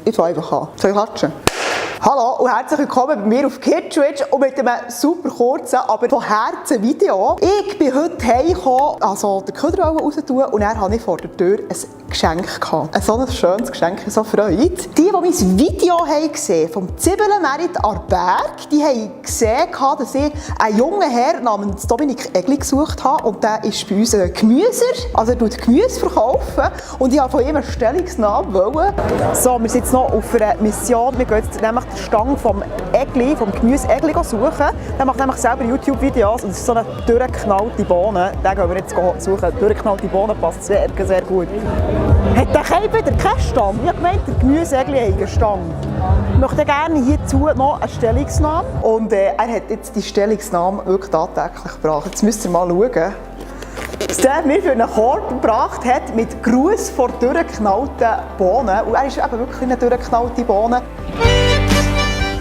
Ich fange einfach an. Soll ich klatschen? Hallo und herzlich willkommen bei mir auf Kidswitch und mit einem super kurzen, aber von Herzen Video. Ich bin heute heimgekommen, also den Köder raus tun und dann hatte ich vor der Tür ein Geschenk gehabt. So ein schönes Geschenk, so Freude. Die mein Video haben gesehen vom Zwiebelmerit an Berg, die haben gesehen, dass ich einen jungen Herr namens Dominik Egli gesucht habe und der ist bei uns ein Gemüser, also er tut Gemüse verkaufen und ich wollte von ihm eine Stellungnahme wollen. So, wir sind jetzt noch auf einer Mission, wir gehen jetzt nämlich den Stang vom Egli, vom Gemüse Egli suchen. Der macht nämlich selber YouTube-Videos und es ist so eine durchgeknallte Bohne. Den gehen wir jetzt suchen. Durchgeknallte Bohne passt sehr, sehr gut. Hat der Keim wieder keinen Stamm? Ich habe gemeint, der Gemüse Egli hat einen Stamm. Ich möchte gerne hierzu noch eine Stellungnahme. Und er hat jetzt die Stellungnahme wirklich tatsächlich gebracht. Jetzt müsst ihr mal schauen, was der mir für einen Korb gebracht hat mit Gruß vor durchgeknallten Bohnen. Und er ist eben wirklich eine durchgeknallte Bohne.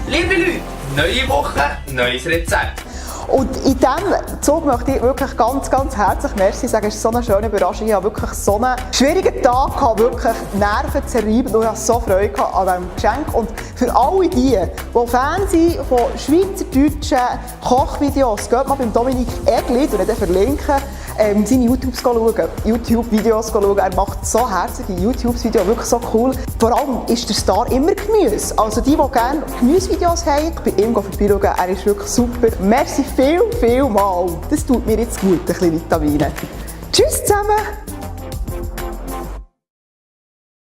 Liebe Leute, neue Woche, neues Rezept. Und in diesem Zug möchte ich wirklich ganz, ganz herzlich merci sagen. Es ist so eine schöne Überraschung. Ich hatte wirklich so einen schwierigen Tag, wirklich nervenzerreibend und ich hatte so Freude an diesem Geschenk. Und für alle die Fans sind von schweizerdeutschen Kochvideos, geht mal beim Dominik Egli, den ich verlinken, seine YouTube-Videos schauen. Er macht so herzige YouTube-Videos, wirklich so cool. Vor allem ist der Star immer Gemüse. Also die gerne Gemüsevideos haben, bei ihm vorbeischauen. Er ist wirklich super. Merci viel mal. Das tut mir jetzt gut, ein bisschen Vitamine. Tschüss zusammen!